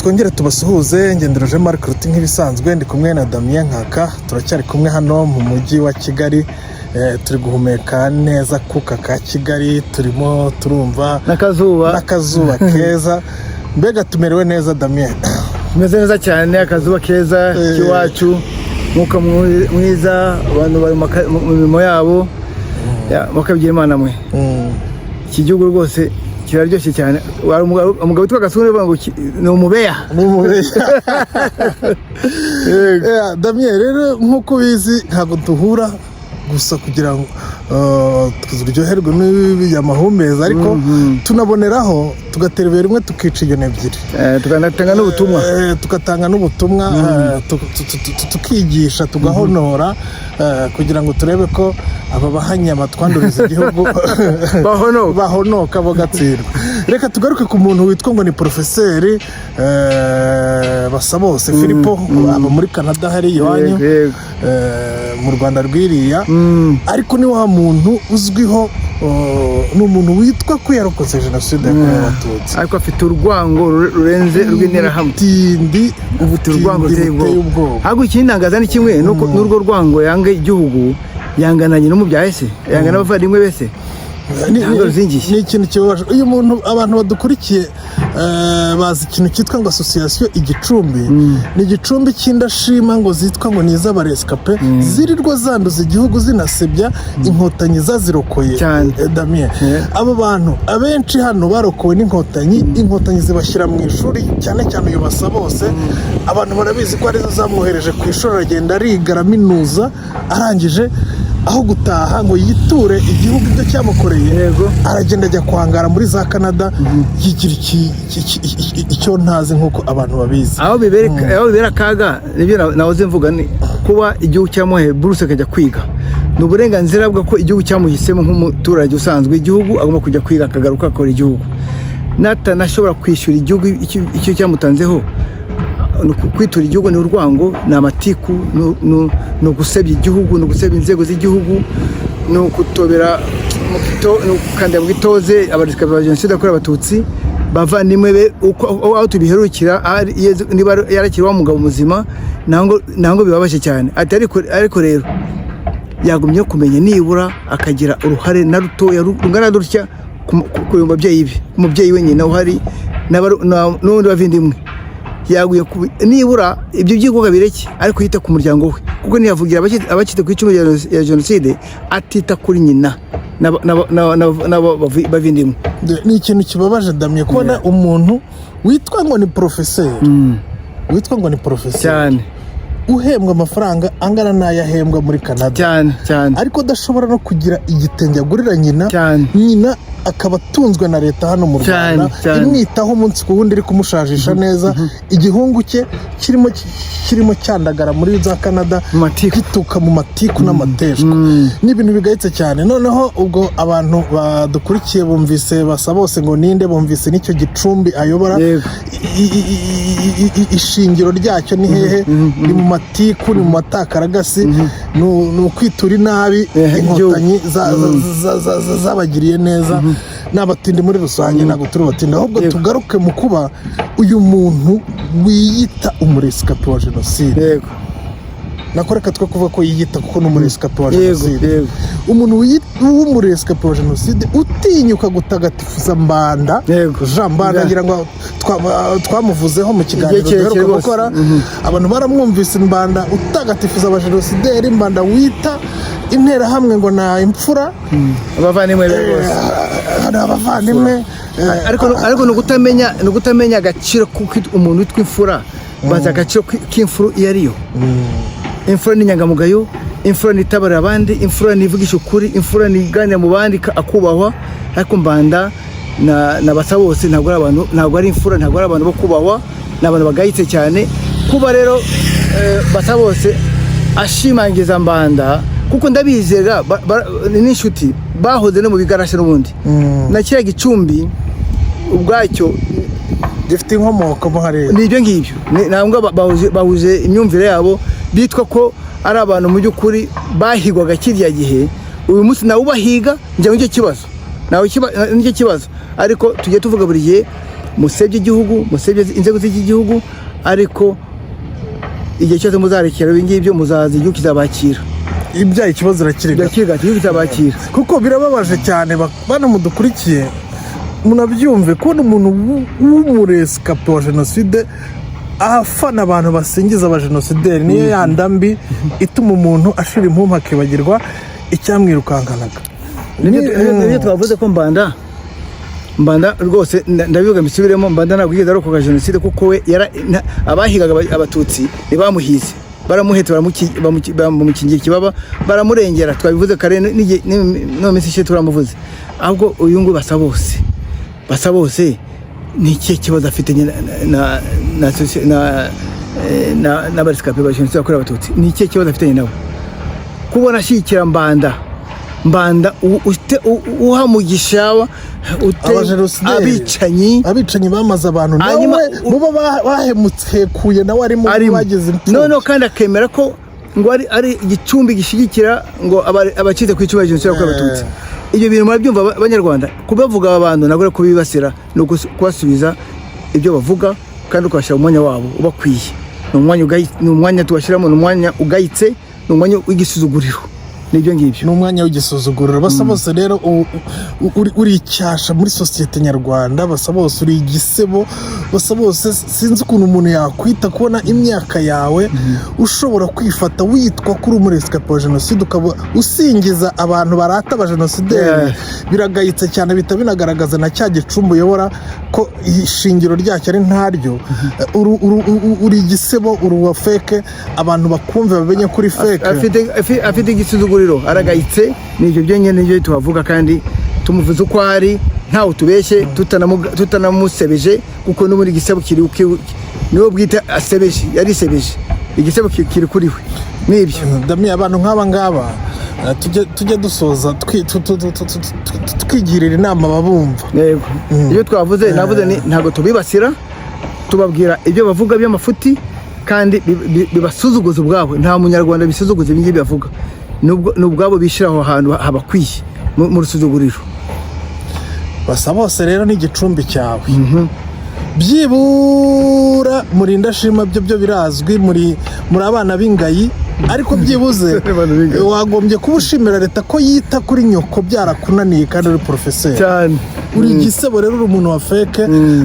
Twongere tubasuhuze. Ngendero Jean Marc Ruti nk'ibisanzwe, ndi kumwe na Damien Nkaka. Turacyari kumwe hano mu mujyi wa Kigali. Turi guhumeka neza kuka ka Kigali, turimo turumva n'akazuba. N'akazuba keza, mbega tumerewe neza, Damien. Tumeze neza cyane, akazuba keza k'iwacu, umwuka mwiza, abantu bari mu mirimo yabo. Ya, mukabigira Imana mwe. Iki gihugu rwose kiraryoshye cyane. Hari umugabo witwa Gasore uvuga ngo ni umubeya. Ni umubeshya. Damien, rero nk'uko ubizi, ntabwo duhura gusa kugira ngo turyoherwe n'amahumbezi, ariko tunaboneraho tugatera ibuye rimwe tukica inyoni ebyiri. Tukanatanga n'ubutumwa. Tugatanga n'ubutumwa, tukigisha, tugahonora, kugira ngo turebe ko aba bahanya batwanduriza igihugu bahonoka. Bahonoka bagatsindwa. Reka tugaruke ku muntu witwa ngo ni porofeseri Basabose Filipo, aba muri Canada hariya iwanyu, Yego, yego. Mu Rwanda rwiriya. Ariko ni wa muntu uzwiho, ni umuntu witwa ko yarokotse Jenoside yakorewe Abatutsi. Ariko afite urwango rurenze rw'Interahamwe. Ubutindi. Ufite urwango ubutindi ruteye buteye ubwoba. Ubwoba. Ahubwo ikintangaza ni kimwe, nuko n'urwo rwango yanga igihugu, yangananye n'umubyaye se, yanga n'abavandimwe bese. Ntabwo ruzingiye. Ni ikintu kibabaje. Uyu muntu, abantu badukurikiye bazi ikintu cyitwa ngo Association Igicumbi. Ni igicumbi cy'indashima ngo zitwa ngo ni iz'abarescapés, zirirwa zanduza igihugu, zinasebya Inkotanyi zazirokoye. Cyane. Damien, abo bantu abenshi hano barokowe n'Inkotanyi, Inkotanyi zibashyira mu ishuri, cyane cyane uyu Basabose. Abantu barabizi ko arizo zamwohereje ku ishuri, aragenda ariga, araminuza. Arangije, aho gutaha ngo yiture igihugu ibyo cyamukoreye, aragenda ajya kwangara muri za Canada, yigira icyo ntazi nk'uko abantu babizi. Aho bibera akaga, nibyo nahoze mvuga, ni kuba igihugu cyamuhaye buruse akajya kwiga, ni uburenganzira bwe ko igihugu cyamuhisemo. Nk'umuturage usanzwe igihugu, agomba kujya kwiga, akagaruka akora igihugu. Natanashobora kwishyura igihugu icyo cyamutanzeho, ni kwitura igihugu ni urwango, ni amatiku, ni ugusebya igihugu, ni ugusebya inzego z'igihugu, ni ukutobera ni ugukandira mu gitoze abarescapés ba Jenoside yakorewe Abatutsi, bavandimwe be. Uko aho tubiherukira, niba yarakiri wa mugabo muzima, ntango bibabaje cyane. Ati ariko rero yagumye kumenya nibura akagira uruhare na rutoya rungana rutya ku babyeyi be, umubyeyi we nyina uhari n'ubundi bavindimwe. Yaguye nibura ibyo by'igihugu bireke, ariko yita ku muryango we, kuko ntiyavugira abacitse ku icumu ya Jenoside atita kuri nyina n'abo bavindimwe. Ni ikintu kibabaje, Damien, kubona umuntu witwa ngo ni porofeseri, witwa ngo ni porofeseri, uhembwa amafaranga angana n'ayo ahembwa muri Canada, cyane cyane, ariko adashobora no kugira igitenge agurira nyina, nyina akaba atunzwe na leta hano mu Rwanda, imwitaho umunsi ku wundi, iri kumushajisha neza. Igihungu cye kirimo cyandagara muri za Canada, mu matiku. Gituka mu matiku n'amateshwa. Ni ibintu bigayitse cyane. Noneho ubwo abantu badukurikiye bumvise Basabose ngo ninde, bumvise n'icyo gicumbi ayobora. Ishingiro ryacyo ni hehe? Ni mu matiku, ni mu matakaragasi, ni ukwitura inabi Inkotanyi zabagiriye neza. Ni abatindi muri rusange, ntabwo turi abatindi. Ahubwo tugaruke mu kuba uyu muntu wiyita umurescapé wa Jenoside, nako reka twe kuvuga ko yiyita, kuko ni umurescapé wa Jenoside. Umuntu w'umurescapé wa Jenoside utinyuka gutagatifuza Mbanda, Jean Mbanda, ngira ngo twamuvuzeho mu kiganiro Igihe kirekire duheruka rwose. gukora. Abantu baramwumvise, Mbanda utagatifuza abajenosideri, Mbanda wita Interahamwe ngo na imfura. Abavandimwe be rwose. Hari abavandimwe. Ariko ni ugutamenya agaciro kuko umuntu witwa imfura, bazi agaciro k'imfura iyo ariyo. Imfura ni inyangamugayo, imfura ni itabarira abandi, imfura ni ivugisha ukuri, imfura ni iganira mu bandi akubahwa. Ariko Mbanda na Basabose ntabwo ari abantu, ntabwo ari imfura, ntabwo ari abantu bo kubahwa, ni abantu bagayitse cyane. Kuba rero Basabose ashimangiza Mbanda, kuko ndabizera ni n'inshuti, bahoze no mu bigarasha n'ubundi, na kiriya gicumbi ubwacyo gifite inkomoko mo hariya. Ni ibyo ngibyo. Ntabwo bahuje imyumvire yabo, bitwa ko ari abantu mu by'ukuri bahigwaga kiriya gihe. Uyu munsi nawe ubahiga, njya nicyo kibazo, nawe nicyo kibazo. Ariko tujye tuvuga buri gihe. Musebye igihugu, musebye inzego z'iki gihugu, ariko igihe cyose muzarekera ibi ngibyo, muzaza igihugu kizabakira. Ibyaye ikibazo urakirega. Kirakirwa, igihugu kizabakira. Kuko birababaje cyane, bano mudukurikiye munabyumve, kubona umuntu w'umurescapé wa jenoside afana abantu basingiza abajenosideri, niyo yanda mbi ituma umuntu ashira impumu akibagirwa icyamwirukankanaga. Nibyo twavuze ko Mbanda rwose, ndabivuga mbisubiremo, Mbanda ntabwo yigeze arokoka jenoside, kuko we abahigaga Abatutsi ntibamuhize, baramuhetse, bamukingira ikibaba, baramurengera. Twabivuze kare, no mu minsi ishize turamuvuze. Ahubwo uyu nguyu Basabose ni ikihe kibazo afite nyine na na na na n'abarescapés ba jenoside yakorewe Abatutsi? Ni ikihe kibazo afitanye nabo kubona ashyigikira Mbanda uha mugisha Abajenosideri. abicanyi? Abicanyi bamaze abantu nawe mubo bahemutse nawe arimo. Arimo. Bagize imfubyi. Noneho kandi akemera ko ngo ari igicumbi gishyigikira ngo abacitse ku icumu rya jenoside yakorewe Abatutsi. Ibyo bintu murabyumva, Banyarwanda? Kubavuga aba bantu ntabwo ari kubibasira, ni kubasubiza ibyo bavuga kandi ukabashyira mu mwanya wabo ubakwiye. Ni umwanya tubashyiramo, ni umwanya ugayitse, ni umwanya w'igisuzuguriro, nibyo ngibyo. Ni umwanya w'igisuzuguriro. Basabose rero, uri icyasha muri sosiyete nyarwanda. Basabose, uri igisebo. Basabose, sinzi ukuntu umuntu yakwita, kubona imyaka yawe ushobora kwifata witwa ko uri umurescapé wa jenoside, ukaba usingiza abantu barata abajenosideri. Biragayitse cyane, bihita binagaragaza na cya gicumbi uyobora ko ishingiro ryacyo ari ntaryo. Uri igisebo, uri uwa fake. Abantu bakumve, bamenye ko uri fake. Afite igisuzuguriro, aragayitse. Nibyo byonyine, nibyo tubavuga, kandi tumuvuze uko ari, ntawe tubeshye, tutanamusebeje, kuko n'ubundi igisebo kiri niwe bwite asebeje, yarisebeje, igisebo kiri kuri we, nibyo. Dami, abantu nk'aba ngaba, tujye dusoza twigirira inama ababumva. Yego, ibyo twavuze, navuze ni ntabwo tubibasira, tubabwira ibyo bavuga by'amafuti kandi bibasuzuguza ubwabo. Nta Munyarwanda bisuzuguza ibi ngibi bavuga. Ni ubwabo bishyira aho hantu habakwiye mu rusuzuguriro. Basabose rero ni igicumbi cyawe, byibura murinda shima, byo birazwi, muri abana b'ingayi, ariko byibuze Abana b'ingayi. wagombye kuba ushimira leta ko yita kuri nyoko, byarakunaniye kandi uri porofeseri. Cyane. Uri igisebo rero, uri umuntu wa fake.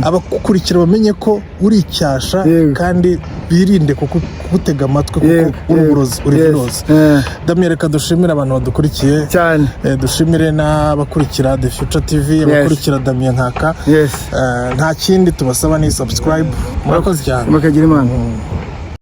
Abagukurikira bamenye ko uri icyasha kandi birinde kugutega amatwi, kuko uri uburozi, uri virusi. Damien, reka dushimire abantu badukurikiye. Cyane. Dushimire n'abakurikira The Future TV, abakurikira Damien Nkaka. Nta kindi tubasaba ni subscribe. Murakoze cyane. Mukagira Imana.